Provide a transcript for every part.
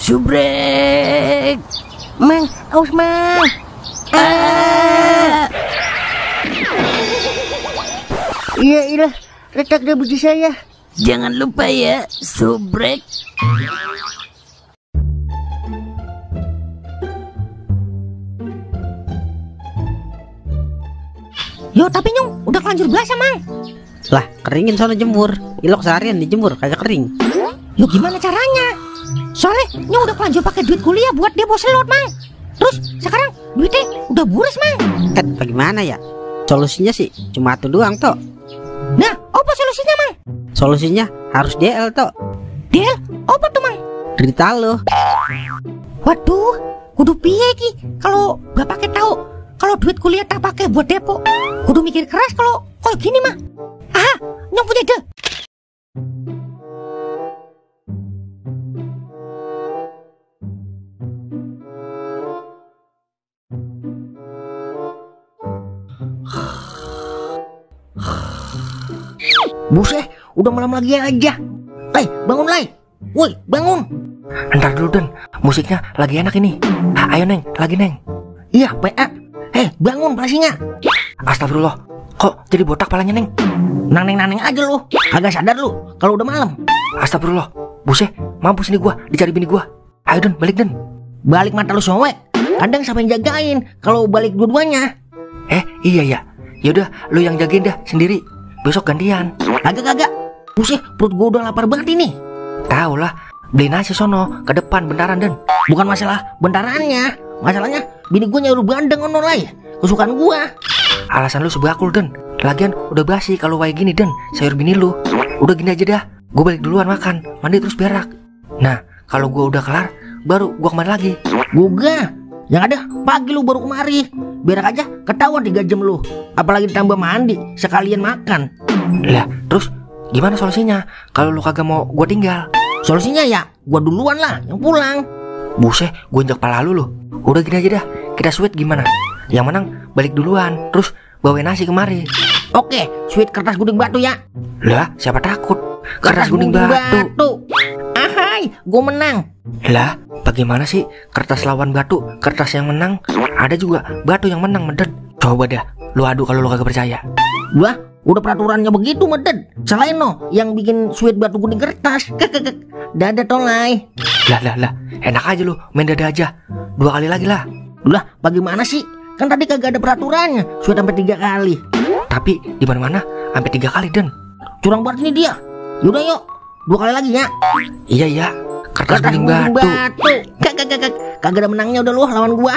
Subrek. Mang, aus Mang. Iya, retak deh biji saya. Jangan lupa ya, Subrek. Yo, tapi Nyong, udah kelanjur basah, Mang. Lah, keringin sono jemur. Ilok seharian dijemur kagak kering. Yo, gimana caranya? Soalnya Nyong udah kelanjur pakai duit kuliah buat dia bawa selot, Mang. Terus sekarang duitnya udah boros, Mang. Bagaimana ya? Solusinya sih cuma itu doang toh. Nah, apa solusinya, Mang? Solusinya harus DL toh. Del, apa tuh, Mang? Derita lo. Waduh, kudu piye ki kalau bapaknya tahu kalau duit kuliah tak pakai buat depo. Kudu mikir keras kalau kayak gini mah. Ah, Nyong punya ide. Buset, udah malam lagi aja. Bangun, Woi, bangun. Entar dulu Den, musiknya lagi enak ini. Ayo Neng, lagi Neng. Iya, PA. Bangun palasinya. Astagfirullah, kok jadi botak palanya Neng? Nang-neng aja lu. Kagak sadar lu kalau udah malam. Astagfirullah, buset, mampus nih gua dicari bini gua. Ayo Den, balik Den. Balik mata lu sowek. Kadang siapa yang jagain kalau balik dua-duanya? Iya ya. Yaudah, lu yang jagain dah sendiri. Besok gantian. Kagak. Buset, perut gua udah lapar banget ini. Tahu lah, beli nasi sono ke depan bentaran Den. Bukan masalah bentarannya, masalahnya bini gua nyuruh bandeng ono lai. Kesukaan gua. Alasan lu sebakul Den. Lagian udah basi kalau kayak gini Den, sayur bini lu. Udah gini aja dah, gua balik duluan makan, mandi terus berak. Nah, kalau gua udah kelar, baru gua kemari lagi. Gua yang ada pagi lu baru kemari. Berak aja ketahuan 3 jam lu. Apalagi ditambah mandi, sekalian makan. Lah, terus gimana solusinya kalau lu kagak mau gua tinggal? Solusinya ya gua duluan lah yang pulang. Buset, gua injak pala lu. Udah gini aja dah, kita sweet gimana? Yang menang balik duluan, terus bawain nasi kemari. Oke, sweet kertas gunting batu ya. Lah, siapa takut? Kertas gunting batu. Ahai, gua menang. Lah, bagaimana sih kertas lawan batu? Kertas yang menang, ada juga batu yang menang, Meden. Coba dah, lu adu kalau lu kagak percaya. Wah, udah peraturannya begitu, Meden. Selain no yang bikin sweet batu gunting kertas. Dada tolai. Lah, enak aja lu, main dada aja. 2 kali lagi lah. Lah, bagaimana sih? Kan tadi kagak ada peraturannya, sweet sampai 3 kali. Tapi di mana-mana sampai 3 kali, Den. Curang banget ini dia. Yaudah yuk, 2 kali lagi ya. Iya. Kertas gunting batu. Kagak ada menangnya udah lu lawan gua.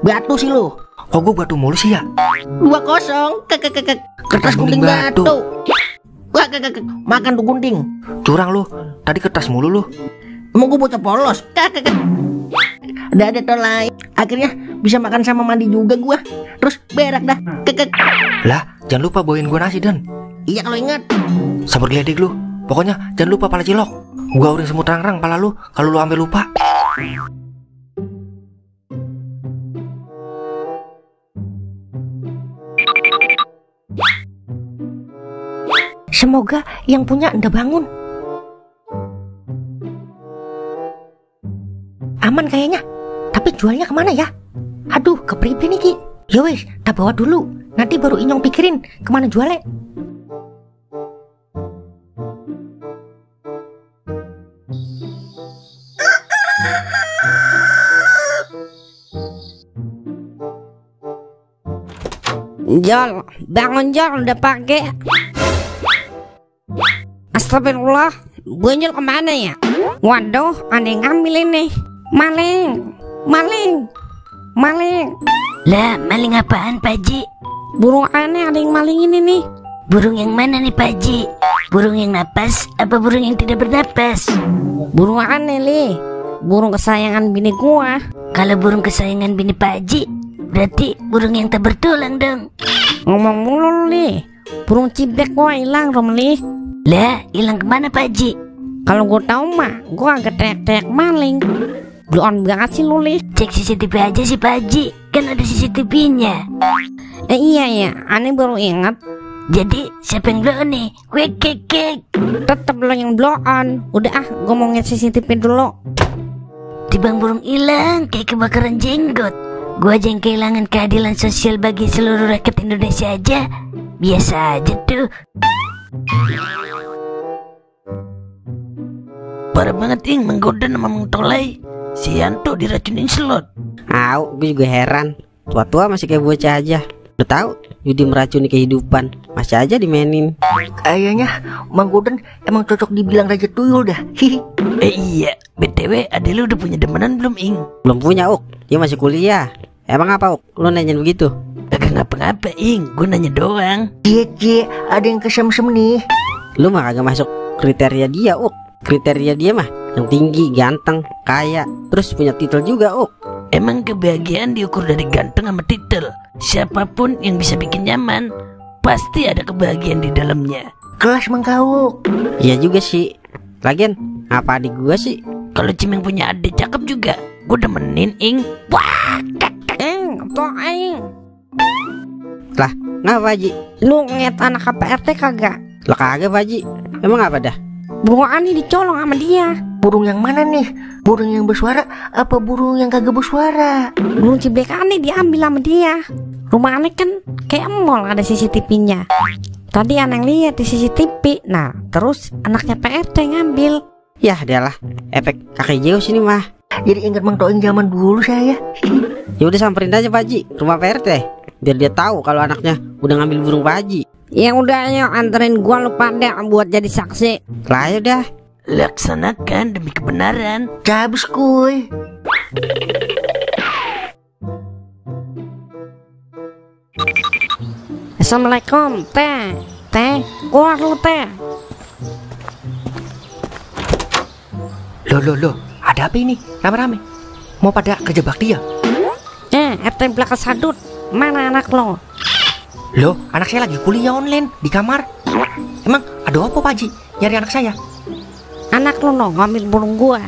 Batu sih lu. Kok gua batu mulu sih ya? 2-0. Kertas gunting batu. Wah, makan tuh gunting. Curang lu, tadi kertas mulu lu. Emang gua bocah polos. Ada tolai. Akhirnya bisa makan sama mandi juga gua. Terus berak dah. Lah, jangan lupa bawain gua nasi, Den. Iya kalau ingat. Sabar geledek lu. Pokoknya jangan lupa pala cilok. Gua udah semut rang-rang pala lu kalau lu sampai lupa. Semoga yang punya ndak bangun. Aman kayaknya. Tapi jualnya kemana ya? Aduh, kepribe nih Ki. Yowes, tak bawa dulu. Nanti baru Inyong pikirin kemana jualnya. Jol, bangun Jol, udah pagi. Astagfirullah, Bunjul kemana ya? Waduh, ada yang ngambil ini. Maling. Lah, maling apaan, Pak Ji? Burung aneh ada yang maling ini nih. Burung yang mana nih, Pak Ji? Burung yang napas apa burung yang tidak bernapas? Burung aneh nih. Burung kesayangan bini gua. Kalau burung kesayangan bini Pak Ji, berarti burung yang tak bertulang dong. Ngomong mulu nih. Burung cibek gua hilang Romli. Lah, hilang kemana Pak Ji? Kalau gua tahu mah, gua agak teriak-teriak maling. Bloon banget sih lu Li. Cek CCTV aja sih Pak Ji, kan ada CCTV-nya. Iya ya, aneh baru ingat. Jadi siapa yang blow nih? Kek. Tetep lo yang blow on. Udah gua mau ngeliat CCTV dulu. Tibang burung hilang kayak kebakaran jenggot. Gua aja yang kehilangan keadilan sosial bagi seluruh rakyat Indonesia aja. Biasa aja tuh. Parah banget Ing, menggoda sama mengtolai. Si Yanto diracunin slot. Au, gue juga heran. Tua-tua masih kayak bocah aja. Udah tahu judi meracuni kehidupan, masih aja dimainin. Kayaknya Mang Goden emang cocok dibilang raja tuyul dah. Hihi. Iya, BTW adek lu udah punya demenan belum Ing? Belum punya, Uk. Dia masih kuliah. Emang apa, Uk? Lu nanyain begitu? Kagak ngapa-ngapa Ing, gue nanya doang. Cie, ada yang kesem-sem nih. Lu mah kagak masuk kriteria dia, Uk. Kriteria dia mah yang tinggi, ganteng, kaya, terus punya titel juga, Uk. Emang kebahagiaan diukur dari ganteng sama titel? Siapapun yang bisa bikin nyaman, pasti ada kebahagiaan di dalamnya. Kelas Mang Kau. Iya juga sih. Lagian, apa adik gua sih? Kalau Cimeng punya adik cakep juga, gue demenin Ing. Wah, Aing. Lah, ngapa, Ji? Lu ngeliat anak KPRT kagak? Lah kagak, Pak Ji. Emang apa dah? Burung Ani dicolong sama dia. Burung yang mana nih? Burung yang bersuara apa burung yang kagak bersuara? Burung ciblek Ani diambil sama dia. Rumah Ani kan kayak mall, ada CCTV-nya. Tadi Aneh lihat di CCTV. Nah, terus anaknya PRT ngambil. Yah, dialah. Efek kakek Zeus ini mah. Jadi ingat Mang Toing zaman dulu saya. Ya udah samperin aja Pak Ji, rumah PRT. Biar dia tahu kalau anaknya udah ngambil burung Pak Haji. Ya udah ayo anterin gua lu pada buat jadi saksi. Lah ya udah. Laksanakan demi kebenaran. Cabus kuy. Assalamualaikum, teh. Keluar lu teh. Loh, ada apa ini? Rame-rame. Mau pada kerja bakti ya? RT belakang sadut. Mana anak lo? Loh, anak saya lagi kuliah online di kamar. Emang ada apa Pak Haji? Nyari anak saya? Anak lo ngambil burung gua.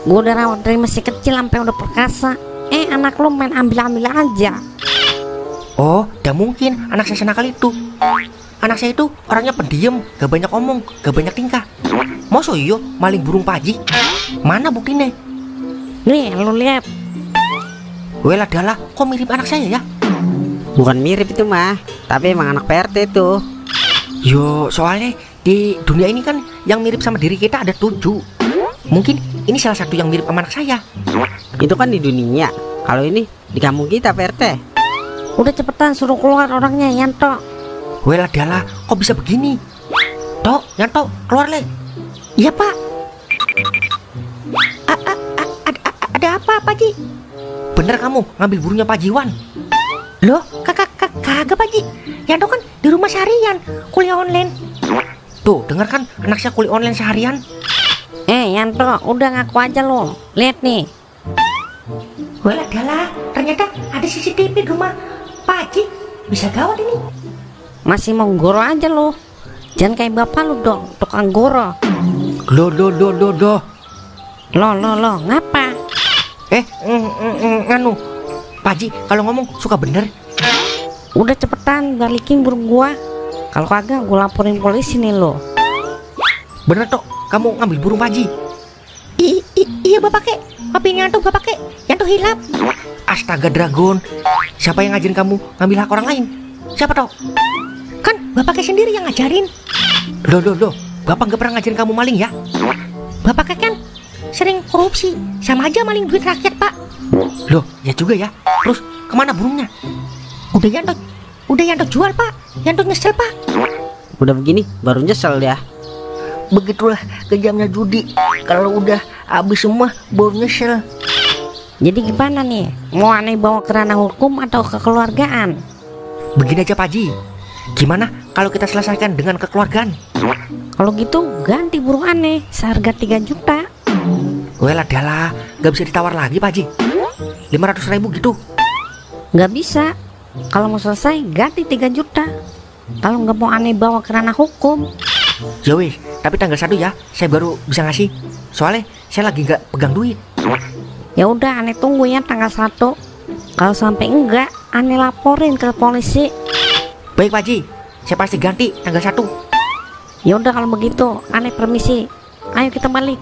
Gua udah rawat dari masih kecil sampai udah perkasa. Anak lo main ambil-ambil aja. Oh, gak mungkin anak saya senakal itu. Anak saya itu orangnya pendiam, gak banyak omong, gak banyak tingkah. Masa iya maling burung Pak Haji? Mana buktinya? Nih, lo lihat. Well adalah, kok mirip anak saya ya? Bukan mirip itu mah, tapi emang anak PRT tuh. Yo, soalnya di dunia ini kan yang mirip sama diri kita ada 7. Mungkin ini salah satu yang mirip sama anak saya. Itu kan di dunia. Kalau ini di kampung kita PRT. Udah cepetan suruh keluar orangnya, Yanto. Well adalah, kok bisa begini? Tok, Yanto, keluar le. Iya Pak. Ada apa Pak Haji? Bener kamu ngambil burungnya Pak Jiwan? Loh, kagak Pak Haji. Yanto kan di rumah seharian, kuliah online. Tuh, denger kan anak saya kuliah online seharian. Yanto, udah ngaku aja lo. Lihat nih. Well adalah, ternyata ada CCTV di rumah Pak Haji. Bisa gawat ini. Masih mau goro aja lo. Jangan kayak bapak lu dong, tukang goro. Loh. Lo, ngapa? Nganu, Pak Haji kalau ngomong suka bener. Udah cepetan balikin burung gua. Kalau kagak gua laporin polisi nih lo. Bener Tok, kamu ngambil burung Pak Haji? Iya Bapak kek, tapi Yanto Bapak kek, Yanto hilap. Astaga Dragon, siapa yang ngajarin kamu ngambil hak orang lain? Siapa Tok? Kan Bapak kek sendiri yang ngajarin. Loh, Bapak gak pernah ngajarin kamu maling ya? Bapak kek kan sering korupsi, sama aja maling duit rakyat Pak. Loh, ya juga ya. Terus kemana burungnya? Udah Yanto jual Pak. Yanto nyesel Pak. Udah begini baru nyesel ya. Begitulah kejamnya judi. Kalau udah habis semua baru nyesel. Jadi gimana nih? Mau Aneh bawa ke ranah hukum atau kekeluargaan? Begini aja Pak Haji, gimana kalau kita selesaikan dengan kekeluargaan? Kalau gitu ganti burung Aneh seharga 3 juta. Well adalah, gak bisa ditawar lagi Pak Haji. 500.000 gitu. Gak bisa. Kalau mau selesai ganti 3 juta. Kalau nggak mau Aneh bawa ke ranah hukum. Ya weh, tapi tanggal 1 ya, saya baru bisa ngasih. Soalnya saya lagi gak pegang duit. Ya udah Aneh tunggu ya tanggal 1. Kalau sampai enggak, Aneh laporin ke polisi. Baik Pak Haji, saya pasti ganti tanggal 1. Ya udah kalau begitu, Aneh permisi. Ayo kita balik.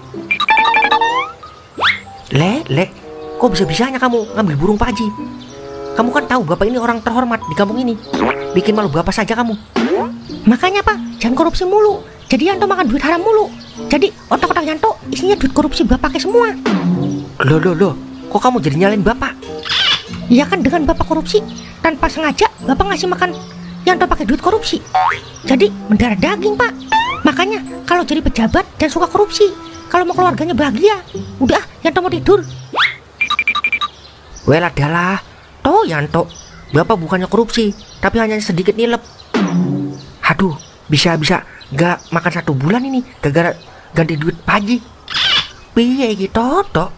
Lek, kok bisa-bisanya kamu ngambil burung Pak Haji? Kamu kan tahu bapak ini orang terhormat di kampung ini. Bikin malu bapak saja kamu. Makanya Pak, jangan korupsi mulu. Jadi Yanto makan duit haram mulu. Jadi otak-otak Yanto isinya duit korupsi bapaknya semua. Loh, kok kamu jadi nyalain bapak? Ya kan dengan bapak korupsi, tanpa sengaja bapak ngasih makan Yanto pakai duit korupsi. Jadi mendarah daging Pak. Makanya kalau jadi pejabat dan suka korupsi, kalau mau keluarganya bahagia, udah Yanto mau tidur. Well adalah, toh Yanto, bapak bukannya korupsi, tapi hanya sedikit nilep. Aduh, bisa-bisa gak makan 1 bulan ini gara-gara ganti duit Pak Haji. Piye gitu toh?